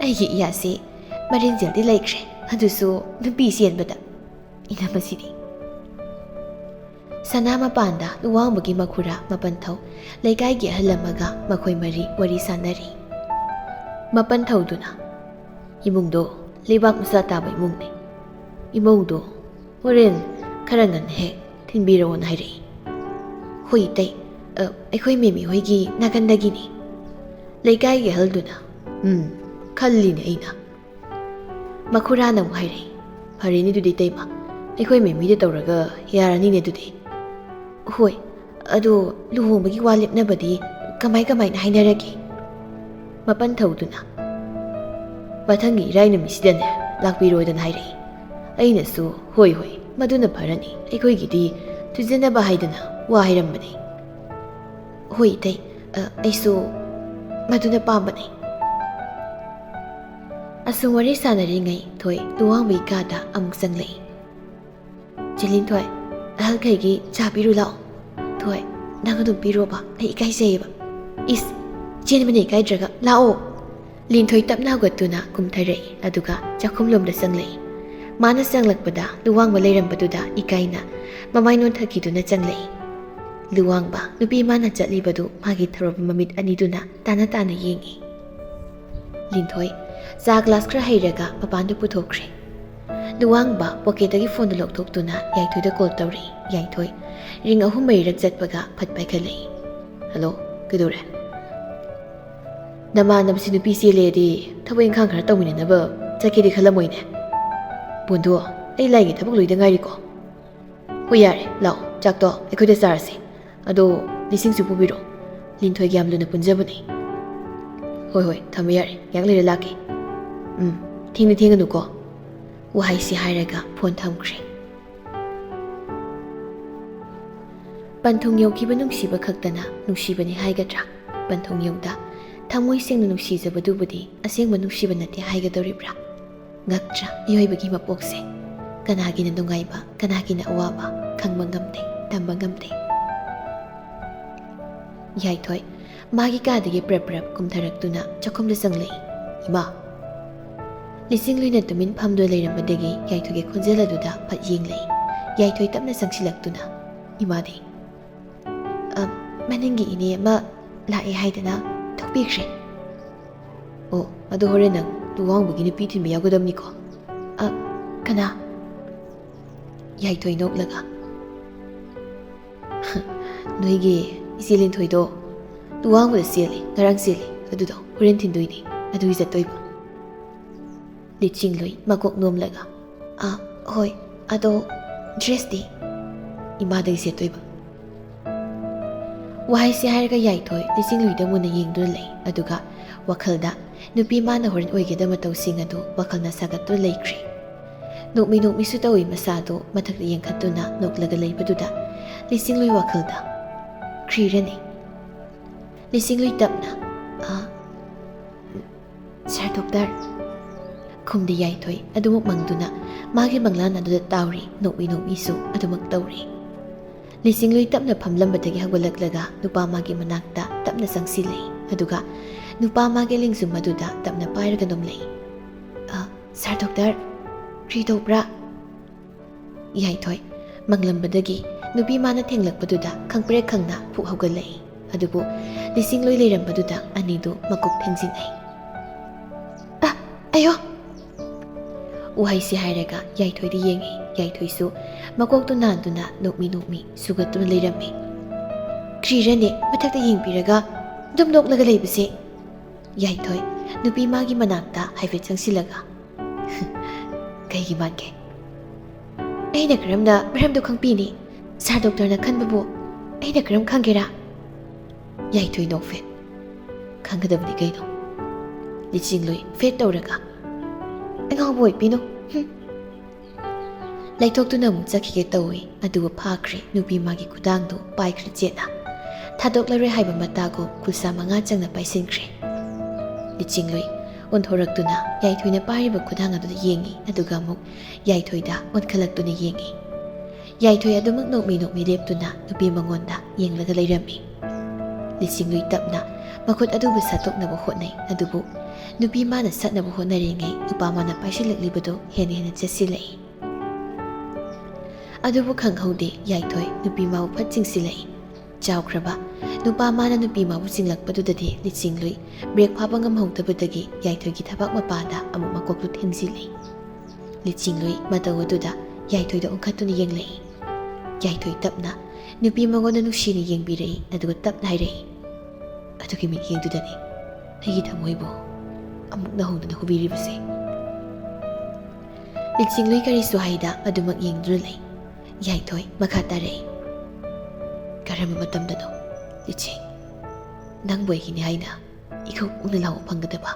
"ꯑꯩꯒꯤ ꯏꯌꯥꯁꯤ ꯃꯔꯤꯟꯖꯦꯜꯗꯤ ꯂꯩꯈ꯭ꯔꯦ, ꯑꯗꯨꯁꯨ ꯅꯨꯄꯤ ꯆꯦꯟꯕꯗ ꯏꯅꯝꯃꯁꯤꯗꯤ꯫" ꯁꯅꯥ ꯃꯄꯥꯟꯗ ꯂꯨꯋꯥꯡꯕꯒꯤ ꯃꯈꯨꯔꯥ ꯃꯄꯟꯊꯧ, ꯂꯩꯀꯥꯏꯒꯤ ꯑꯍꯜ ꯑꯃꯒ ꯃꯈꯣꯏ ꯃꯔꯤ ꯋꯥꯔꯤ ꯁꯥꯟꯅꯔꯤ꯫ ꯃꯄꯟꯊꯧꯗꯨꯅ, "ꯏꯃꯨꯡꯗꯣ ꯂꯩꯕꯥꯛ ꯃꯆꯥ ꯇꯥꯕ ꯏꯃꯨꯡꯅꯤ꯫ ꯏꯃꯧꯗꯣ ꯍꯣꯔꯦꯟ ꯈꯔ ꯉꯟꯅ ꯍꯦꯛ ꯊꯤꯟꯕꯤꯔꯛꯑꯣꯅ ꯍꯥꯏꯔꯛꯏ꯫" "ꯍꯣꯏ ꯏꯇꯩ, ꯑ, ꯑꯩꯈꯣꯏ ꯃꯦꯃꯤ ꯍꯣꯏꯒꯤ ꯅꯥꯀꯟꯗꯒꯤꯅꯤ꯫ ꯂꯩꯀꯥꯏꯒꯤ ꯑꯍꯜꯗꯨꯅ, ꯎꯝ, ꯈꯜꯂꯤꯅꯦ ꯑꯩꯅ꯫" ꯃꯈꯨꯔꯥꯅ ꯑꯃꯨꯛ ꯍꯥꯏꯔꯛꯏ, "ꯐꯔꯦꯅꯦ ꯑꯗꯨꯗꯤ ꯏꯇꯩꯃ, ꯑꯩꯈꯣꯏ ꯃꯦꯃꯤꯗ ꯇꯧꯔꯒ ꯌꯥꯔꯅꯤꯅꯦ ꯑꯗꯨꯗꯤ꯫" "ꯍꯣꯏ, ꯑꯗꯣ ꯂꯨꯍꯣꯡꯕꯒꯤ ꯋꯥ ꯂꯦꯞꯅꯕꯗꯤ ꯀꯃꯥꯏ ꯀꯃꯥꯏꯅ ꯍꯥꯏꯅꯔꯒꯦ?" ꯃꯄꯟꯊꯧꯗꯨꯅ, "ꯃꯊꯪꯒꯤ ꯏꯔꯥꯏ ꯅꯨꯃꯤꯠꯁꯤꯗꯅꯦ ꯂꯥꯛꯄꯤꯔꯣꯗꯅ ꯍꯥꯏꯔꯛꯏ꯫ ꯑꯩꯅꯁꯨ, ꯍꯣꯏ ꯍꯣꯏ, ꯃꯗꯨꯅ ꯐꯔꯅꯤ, ꯑꯩꯈꯣꯏꯒꯤꯗꯤ ꯊꯨꯖꯅꯕ ꯍꯥꯏꯗꯅ ꯋꯥ ꯍꯥꯏꯔꯝꯕꯅꯤ꯫" "ꯍꯣꯏ ꯏꯇꯩ, ꯑ, ꯑꯩꯁꯨ ꯃꯗꯨꯅ ꯄꯥꯝꯕꯅꯤ꯫" ꯑꯁꯨꯝ ꯋꯥꯔꯤ ꯁꯥꯟꯅꯔꯤꯉꯩ ꯊꯣꯏ ꯂꯨꯋꯥꯡꯕꯒꯤ ꯀꯥꯗ ꯑꯃꯨꯛ ꯆꯪꯂꯛꯏ꯫ "ꯆꯦ ꯂꯤꯟꯊꯣꯏ, ꯑꯍꯜꯈꯩꯒꯤ ꯆꯥ ꯄꯤꯔꯨ ꯂꯥꯛꯑꯣ꯫" "ꯊꯣꯏ, ꯅꯪ ꯑꯗꯨꯝ ꯄꯤꯔꯣꯕ, ꯑꯩ ꯏꯀꯥꯏꯖꯩꯌꯦꯕ꯫" "ꯏꯁ, ꯆꯦꯟꯕꯅ ꯏꯀꯥꯏꯗ꯭ꯔꯒ, ꯂꯥꯛꯑꯣ꯫" ꯂꯤꯟꯊꯣꯏ ꯇꯞꯅ ꯍꯧꯒꯠꯇꯨꯅ ꯀꯨꯝꯊꯔꯛꯏ, ꯑꯗꯨꯒ ꯆꯥꯛꯈꯨꯝꯂꯣꯝꯗ ꯆꯪꯂꯛꯏ꯫ ꯃꯥꯅ ꯆꯪꯂꯛꯄꯗ ꯂꯨꯋꯥꯡꯕ ꯂꯩꯔꯝꯕꯗꯨꯗ ꯏꯀꯥꯏꯅ ꯃꯃꯥꯏ ꯅꯣꯟꯊꯈꯤꯗꯨꯅ ꯆꯪꯂꯛꯏ꯫ ꯂꯨꯋꯥꯡꯕ, ꯅꯨꯄꯤ ꯃꯥꯅ ꯆꯠꯂꯤꯕꯗꯨ ꯃꯥꯒꯤ ꯊꯧꯔꯕ ꯃꯃꯤꯠ ꯑꯅꯤꯗꯨꯅ ꯇꯥꯅ ꯇꯥꯅ ꯌꯦꯡꯏ꯫ ꯂꯤꯟꯊꯣꯏ ꯆꯥ ꯒ꯭ꯂꯥꯁ ꯈꯔ ꯍꯩꯔꯒ ꯃꯄꯥꯟꯗ ꯄꯨꯊꯣꯛꯈ꯭ꯔꯦ꯫ ꯂꯨꯋꯥꯡꯕ ꯄꯣꯀꯦꯠꯇꯒꯤ ꯐꯣꯟꯗꯨ ꯂꯧꯊꯣꯛꯇꯨꯅ ꯌꯥꯏꯊꯣꯏꯗ ꯀꯣꯜ ꯇꯧꯔꯛꯏ꯫ ꯌꯥꯏꯊꯣꯏ ꯔꯤꯡ ꯑꯍꯨꯝ ꯃꯔꯤꯔꯛ ꯆꯠꯄꯒ ꯐꯠ ꯄꯥꯏꯈꯠꯂꯛꯏ꯫ "ꯍꯜꯂꯣ, ꯀꯩꯗꯧꯔꯦ?" "ꯅꯃꯥꯟꯅꯕꯁꯤ ꯅꯨꯄꯤ ꯆꯦꯜꯂꯦꯗꯤ ꯊꯕꯛ ꯏꯪꯈꯥꯡ ꯈꯔ ꯇꯧꯃꯤꯟꯅꯅꯕ ꯆꯠꯀꯦꯗꯤ ꯈꯜꯂꯝꯃꯣꯏꯅꯦ꯫" "ꯕꯣꯟꯗꯣ, ꯑꯩ ꯂꯥꯏꯒꯤ ꯊꯕꯛ ꯂꯣꯏꯗ ꯉꯥꯏꯔꯤꯀꯣ꯫" "ꯍꯣꯏ, ꯌꯥꯔꯦ, ꯂꯥꯛꯑꯣ, ꯆꯥꯛꯇꯣ ꯑꯩꯈꯣꯏꯗ ꯆꯥꯔꯁꯤ꯫ ꯑꯗꯣ ꯂꯤꯁꯤꯡꯁꯨ ꯄꯨꯕꯤꯔꯣ, ꯂꯤꯟꯊꯣꯏꯒ ꯌꯥꯝ ꯂꯨꯅ ꯄꯨꯟꯖꯕꯅꯦ꯫" "ꯍꯣꯏ ꯍꯣꯏ, ꯊꯝꯃꯦ, ꯌꯥꯔꯦ, ꯉꯥꯏꯍꯥꯛ ꯂꯩꯔ ꯂꯥꯛꯀꯦ꯫" "ꯎꯝ, ꯊꯦꯡꯗꯤ ꯊꯦꯡꯒꯅꯨꯀꯣ꯫" ꯋꯥꯍꯩꯁꯤ ꯍꯥꯏꯔꯒ ꯐꯣꯟ ꯊꯝꯈ꯭ꯔꯦ꯫ ꯄꯟꯊꯨꯡ ꯌꯧꯈꯤꯕ ꯅꯨꯡꯁꯤꯕ ꯈꯛꯇꯅ ꯅꯨꯡꯁꯤꯕꯅꯤ ꯍꯥꯏꯒꯗ꯭ꯔꯥ? ꯄꯟꯊꯨꯡ ꯌꯧꯗ ꯊꯃꯣꯏ ꯁꯦꯡꯅ ꯅꯨꯡꯁꯤꯖꯕꯗꯨꯕꯨꯗꯤ ꯑꯁꯦꯡꯕ ꯅꯨꯡꯁꯤꯕ ꯅꯠꯇꯦ ꯍꯥꯏꯒꯗꯧꯔꯤꯕ꯭ꯔꯥ? ꯉꯛꯇ꯭ꯔꯥ ꯃꯤꯑꯣꯏꯕꯒꯤ ꯃꯄꯣꯛꯁꯦ? ꯀꯅꯥꯒꯤꯅ ꯅꯨꯡꯉꯥꯏꯕ, ꯀꯅꯥꯒꯤꯅ ꯑꯋꯥꯕ ꯈꯪꯕ ꯉꯝꯗꯦ, ꯇꯝꯕ ꯉꯝꯗꯦ꯫ ꯌꯥꯏꯊꯣꯏ ꯃꯥꯒꯤ ꯀꯥꯗꯒꯤ ꯄ꯭ꯔꯞ ꯄ꯭ꯔꯞ ꯀꯨꯝꯊꯔꯛꯇꯨꯅ ꯆꯥꯛꯈꯨꯝꯗ ꯆꯪꯂꯛꯏ꯫ "ꯏꯃꯥ!" ꯂꯤꯁꯤꯡꯂꯨꯏꯅ ꯇꯨꯃꯤꯟ ꯐꯝꯗꯨꯅ ꯂꯩꯔꯝꯕꯗꯒꯤ ꯌꯥꯏꯊꯣꯏꯒꯤ ꯈꯣꯟꯖꯦꯜ ꯑꯗꯨꯗ ꯐꯠ ꯌꯦꯡꯂꯛꯏ꯫ ꯌꯥꯏꯊꯣꯏ ꯇꯞꯅ ꯆꯪꯁꯤꯜꯂꯛꯇꯨꯅ, ꯏꯃꯥꯗꯤ? "ꯑ, ꯃꯅꯤꯡꯒꯤ ꯏꯅꯦ ꯑꯃ ꯂꯥꯛꯑꯦ ꯍꯥꯏꯗꯅ ꯊꯣꯛꯄꯤꯈ꯭ꯔꯦ꯫" "ꯑꯣ, ꯑꯗꯣ ꯍꯣꯔꯦꯟ ꯅꯪ ꯇꯨ ꯋꯥꯡꯕꯒꯤ ꯅꯨꯄꯤ ꯊꯤꯟꯕ ꯌꯥꯎꯒꯗꯕꯅꯤꯀꯣ꯫" "ꯑ, ꯀꯅꯥ?" ꯌꯥꯏꯊꯣꯏ ꯅꯣꯛꯂꯒ, "ꯅꯣꯏꯒꯤ ꯏꯆꯦ ꯂꯤꯟꯊꯣꯏꯗꯣ ꯇꯨ ꯋꯥꯡꯕꯗ ꯆꯦꯜꯂꯤ, ꯉꯔꯥꯡ ꯆꯦꯜꯂꯤ, ꯑꯗꯨꯗꯣ ꯍꯣꯔꯦꯟ ꯊꯤꯟꯗꯣꯏꯅꯤ, ꯑꯗꯨꯒꯤ ꯆꯠꯇꯣꯏꯕ꯫" ꯂꯤꯆꯤꯡꯂꯨꯏ ꯃꯀꯣꯛ ꯅꯣꯝꯂꯒ, "ꯑ, ꯍꯣꯏ, ꯑꯗꯣ ꯗ꯭ꯔꯦꯁꯇꯤ?" "ꯏꯃꯥꯗꯒꯤ ꯁꯦꯠꯇꯣꯏꯕ꯫" ꯋꯥꯍꯩꯁꯤ ꯍꯥꯏꯔꯒ ꯌꯥꯏꯊꯣꯏ ꯂꯤꯆꯤꯡꯂꯨꯏꯗ ꯃꯨꯟꯅ ꯌꯦꯡꯗꯨꯅ ꯂꯩ, ꯑꯗꯨꯒ ꯋꯥꯈꯜꯗ ꯅꯨꯄꯤ ꯃꯥꯅ ꯍꯣꯔꯦꯟ ꯑꯣꯏꯒꯗꯕ ꯃꯇꯧꯁꯤꯡ ꯑꯗꯨ ꯋꯥꯈꯜꯅ ꯁꯥꯒꯠꯇꯨꯅ ꯂꯩꯈ꯭ꯔꯦ꯫ ꯅꯣꯛꯃꯤ ꯅꯣꯛꯃꯤꯁꯨ ꯇꯧꯏ ꯃꯁꯥꯗꯨ ꯃꯊꯛꯇ ꯌꯦꯡꯈꯠꯇꯨꯅ ꯅꯣꯛꯂꯒ ꯂꯩꯕꯗꯨꯗ ꯂꯤꯆꯤꯡꯂꯨꯏ ꯋꯥꯈꯜꯗ, "ꯈ꯭ꯔꯤꯔꯅꯤ?" ꯂꯤꯆꯤꯡꯂꯨꯏ ꯇꯞꯅ, "ꯑ, ꯁꯥꯔ ꯗꯣꯛꯇꯔ꯫" ꯈꯨꯝꯗꯤ ꯌꯥꯏꯊꯣꯏ ꯑꯗꯨꯃꯛ ꯃꯪꯗꯨꯅ ꯃꯥꯒꯤ ꯃꯪꯂꯥꯟ ꯑꯗꯨꯗ ꯇꯥꯎꯔꯤ, ꯅꯣꯛꯃꯤ ꯅꯣꯛꯃꯤꯁꯨ ꯑꯗꯨꯃꯛ ꯇꯧꯔꯤ꯫ ꯂꯤꯆꯤꯡꯂꯨꯏ ꯇꯞꯅ ꯐꯝꯂꯝꯕꯗꯒꯤ ꯍꯧꯒꯠꯂꯛꯂꯒ ꯅꯨꯄꯥ ꯃꯥꯒꯤ ꯃꯅꯥꯛꯇ ꯇꯞꯅ ꯆꯪꯁꯤꯜꯂꯛꯏ, ꯑꯗꯨꯒ ꯅꯨꯄꯥ ꯃꯥꯒꯤ ꯂꯦꯡꯖꯨꯝ ꯑꯗꯨꯗ ꯇꯞꯅ ꯄꯥꯏꯔꯒ ꯅꯣꯝꯂꯛꯏ꯫ "ꯑ, ꯁꯥꯔ ꯗꯣꯛꯇꯔ, ꯀ꯭ꯔꯤ ꯇꯧꯕ꯭ꯔꯥ?" ꯌꯥꯏꯊꯣꯏ ꯃꯪꯂꯝꯕꯗꯒꯤ ꯅꯨꯄꯤ ꯃꯥꯅ ꯊꯦꯡꯂꯛꯄꯗꯨꯗ ꯈꯪꯄ꯭ꯔꯦꯛ ꯈꯪꯅ ꯐꯨꯛ ꯍꯧꯒꯠꯂꯛꯏ꯫ ꯑꯗꯨꯕꯨ ꯂꯤꯆꯤꯡꯂꯨꯏ ꯂꯩꯔꯝꯕꯗꯨꯗ ꯑꯅꯤꯗꯨ ꯃꯀꯣꯛ ꯊꯦꯡꯖꯤꯟꯅꯩ꯫ "ꯑ, ꯑꯌꯣ!" ꯋꯥꯍꯩꯁꯤ ꯍꯥꯏꯔꯒ ꯌꯥꯏꯊꯣꯏꯗ ꯌꯦꯡꯉꯤ꯫ ꯌꯥꯏꯊꯣꯏꯁꯨ ꯃꯀꯣꯛꯇꯨ ꯅꯥꯟꯗꯨꯅ ꯅꯣꯛꯃꯤ ꯅꯣꯛꯃꯤ ꯁꯨꯒꯠꯇꯨꯅ ꯂꯩꯔꯝꯃꯤ꯫ "ꯀ꯭ꯔꯤꯔꯅꯦ ꯃꯊꯛꯇ ꯌꯦꯡꯕꯤꯔꯒ ꯑꯗꯨꯝ ꯅꯣꯛꯂꯒ ꯂꯩꯕꯁꯦ?" ꯌꯥꯏꯊꯣꯏ ꯅꯨꯄꯤ ꯃꯥꯒꯤ ꯃꯅꯥꯛꯇ ꯍꯥꯏꯐꯦꯠ ꯆꯪꯁꯤꯜꯂꯒ, "ꯀꯩꯒꯤ ꯃꯥꯟꯒꯦ?" "ꯑꯩꯅ ꯀꯔꯝꯅ ꯃꯔꯝꯗꯣ ꯈꯪꯕꯤꯅꯤ? ꯁꯥꯔ ꯗꯣꯛꯇꯔꯅ ꯈꯟꯕꯕꯨ ꯑꯩꯅ ꯀꯔꯝ ꯈꯪꯒꯦꯔꯥ?" ꯌꯥꯏꯊꯣꯏ ꯅꯣꯛꯐꯦꯠ꯫ "ꯈꯪꯒꯗꯕꯅꯤ ꯀꯩꯅꯣ꯫" ꯂꯤꯆꯤꯡꯂꯨꯏ ꯐꯦꯠ ꯇꯧꯔꯒ, "ꯑꯉꯥꯎꯕ ꯑꯣꯏꯕꯤꯅꯨ꯫ ꯍꯨꯝ꯫" ꯂꯩꯊꯣꯛꯇꯨꯅ ꯑꯃꯨꯛ ꯆꯠꯈꯤꯒꯦ ꯇꯧꯏ, ꯑꯗꯨꯕꯨ ꯐꯥꯈ꯭ꯔꯦ ꯅꯨꯄꯤ ꯃꯥꯒꯤ ꯈꯨꯗꯥꯡꯗꯨ ꯄꯥꯏꯈ꯭ꯔꯦ ꯆꯦꯠꯅ꯫ ꯊꯥꯗꯣꯛꯂꯔꯣꯏ ꯍꯥꯏꯕ ꯃꯇꯥꯒꯨꯝ ꯈꯨꯜꯁꯥ ꯃꯉꯥ ꯆꯪꯅ ꯄꯥꯏꯁꯤꯟꯈ꯭ꯔꯦ꯫ ꯂꯤꯆꯤꯡꯂꯨꯏ ꯑꯣꯟꯊꯣꯔꯛꯇꯨꯅ ꯌꯥꯏꯊꯣꯏꯅ ꯄꯥꯏꯔꯤꯕ ꯈꯨꯗꯥꯡ ꯑꯗꯨꯗ ꯌꯦꯡꯉꯤ, ꯑꯗꯨꯒ ꯑꯃꯨꯛ ꯌꯥꯏꯊꯣꯏꯗ ꯑꯣꯟꯈꯠꯂꯛꯇꯨꯅ ꯌꯦꯡꯉꯤ꯫ ꯌꯥꯏꯊꯣꯏ ꯑꯗꯨꯃꯛ ꯅꯣꯛꯃꯤ ꯅꯣꯛꯃꯤ ꯂꯦꯞꯇꯨꯅ ꯅꯨꯄꯤ ꯃꯉꯣꯟꯗ ꯌꯦꯡꯂꯒ ꯂꯩꯔꯝꯃꯤ꯫ ꯂꯤꯆꯤꯡꯂꯨꯏ ꯇꯞꯅ ꯃꯈꯨꯠ ꯑꯗꯨꯕꯨ ꯁꯠꯇꯣꯛꯅꯕ ꯍꯣꯠꯅꯩ, ꯑꯗꯨꯕꯨ ꯅꯨꯄꯤ ꯃꯥꯅ ꯁꯠꯅꯕ ꯍꯣꯠꯅꯔꯤꯉꯩ ꯅꯨꯄꯥ ꯃꯥꯅ ꯄꯥꯏꯁꯤꯜꯂꯛꯂꯤꯕꯗꯨ ꯍꯦꯟꯅ ꯍꯦꯟꯅ ꯆꯦꯠꯁꯤꯜꯂꯛꯏ꯫ ꯑꯗꯨꯕꯨ ꯈꯪꯍꯧꯗꯦ, ꯌꯥꯏꯊꯣꯏ ꯅꯨꯄꯤ ꯃꯥꯕꯨ ꯐꯠ ꯆꯤꯡꯁꯤꯜꯂꯛꯏ꯫ ꯆꯥꯎꯈ꯭ꯔꯕ ꯅꯨꯄꯥ ꯃꯥꯅ ꯅꯨꯄꯤ ꯃꯥꯕꯨ ꯆꯤꯡꯂꯛꯄꯗꯨꯗꯗꯤ ꯂꯤꯆꯤꯡꯂꯨꯏ ꯕ꯭ꯔꯦꯛ ꯐꯥꯕ ꯉꯝꯍꯧꯗꯕꯗꯒꯤ ꯌꯥꯏꯊꯣꯏꯒꯤ ꯊꯕꯥꯛ ꯃꯄꯥꯗ ꯑꯃꯨꯛ ꯃꯀꯣꯛꯇꯨ ꯊꯤꯟꯖꯤꯜꯂꯤ꯫ ꯂꯤꯆꯤꯡꯂꯨꯏ ꯃꯇꯧ ꯑꯗꯨꯗ ꯌꯥꯏꯊꯣꯏꯗ ꯑꯣꯟꯈꯠꯇꯨꯅ ꯌꯦꯡꯂꯛꯏ꯫ ꯌꯥꯏꯊꯣꯏ ꯇꯞꯅ ꯅꯨꯄꯤ ꯃꯉꯣꯟꯗ ꯅꯨꯡꯁꯤꯅ ꯌꯦꯡꯕꯤꯔꯛꯏ, ꯑꯗꯨꯒ ꯇꯞꯅ ꯍꯥꯏꯔꯛꯏ, "ꯑꯗꯨꯒꯤ ꯃꯤꯠꯌꯦꯡꯗꯨꯗꯅꯤ ꯑꯩꯒꯤ ꯊꯃꯣꯏꯕꯨ ꯑꯃꯨꯛ ꯅꯧꯍꯧꯗꯅ ꯍꯨꯕꯤꯔꯤꯕꯁꯦ꯫" ꯂꯤꯆꯤꯡꯂꯨꯏ ꯀꯔꯤꯁꯨ ꯍꯥꯏꯗ ꯑꯗꯨꯃꯛ ꯌꯦꯡꯗꯨꯅ ꯂꯩ꯫ ꯌꯥꯏꯊꯣꯏ ꯃꯈꯥ ꯇꯥꯔꯛꯏ, "ꯀꯔꯝꯕ ꯃꯇꯝꯗꯅꯣ ꯂꯤꯆꯤꯡ ꯅꯪꯕꯨ ꯑꯩꯒꯤꯅꯤ ꯍꯥꯏꯅ ꯏꯀꯨꯞ ꯀꯨꯞꯅ ꯂꯥꯎꯕ ꯐꯪꯒꯗꯕ?"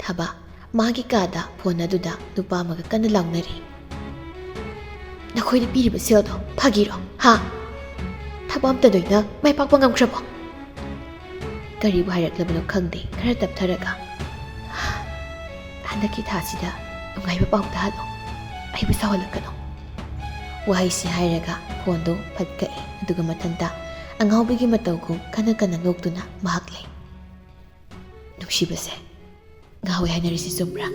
ꯊꯕ ꯃꯥꯒꯤ ꯀꯥꯗ ꯐꯣꯟ ꯑꯗꯨꯗ ꯅꯨꯄꯥ ꯑꯃꯒ ꯀꯟꯅ ꯂꯥꯎꯅꯔꯤ꯫ "ꯅꯈꯣꯏꯗ ꯄꯤꯔꯤꯕ ꯁꯦꯜꯗꯣ ꯐꯥꯒꯤꯔꯣ? ꯍꯥ? ꯊꯕꯛ ꯑꯝꯇ ꯅꯣꯏꯅ ꯃꯥꯏ ꯄꯥꯛꯄ ꯉꯝꯈ꯭ꯔꯕꯣ?" ꯀꯔꯤꯕꯨ ꯍꯥꯏꯔꯛꯂꯕꯅꯣ ꯈꯪꯗꯦ, ꯈꯔ ꯇꯞꯊꯔꯒ, "ꯍꯟꯗꯛꯀꯤ ꯊꯥꯁꯤꯗ ꯅꯨꯡꯉꯥꯏꯕ ꯄꯥꯎ ꯇꯥꯍꯜꯂꯣ, ꯑꯩꯕꯨ ꯁꯥꯎꯍꯜꯂꯛꯀꯅꯨ꯫" ꯋꯥꯍꯩꯁꯤ ꯍꯥꯏꯔꯒ ꯐꯣꯟꯗꯨ ꯐꯠ ꯀꯛꯏ, ꯑꯗꯨꯒ ꯃꯊꯟꯇ ꯑꯉꯥꯎꯕꯤꯒꯤ ꯃꯇꯧꯒꯨꯝ ꯀꯟꯅ ꯀꯟꯅ ꯅꯣꯛꯇꯨꯅ ꯃꯍꯥꯛ ꯂꯩ꯫ "ꯅꯨꯡꯁꯤꯕꯁꯦ, ꯉꯥꯎꯋꯦ ꯍꯥꯏꯅꯔꯤꯁꯤ ꯆꯨꯝꯕ꯭ꯔꯥ?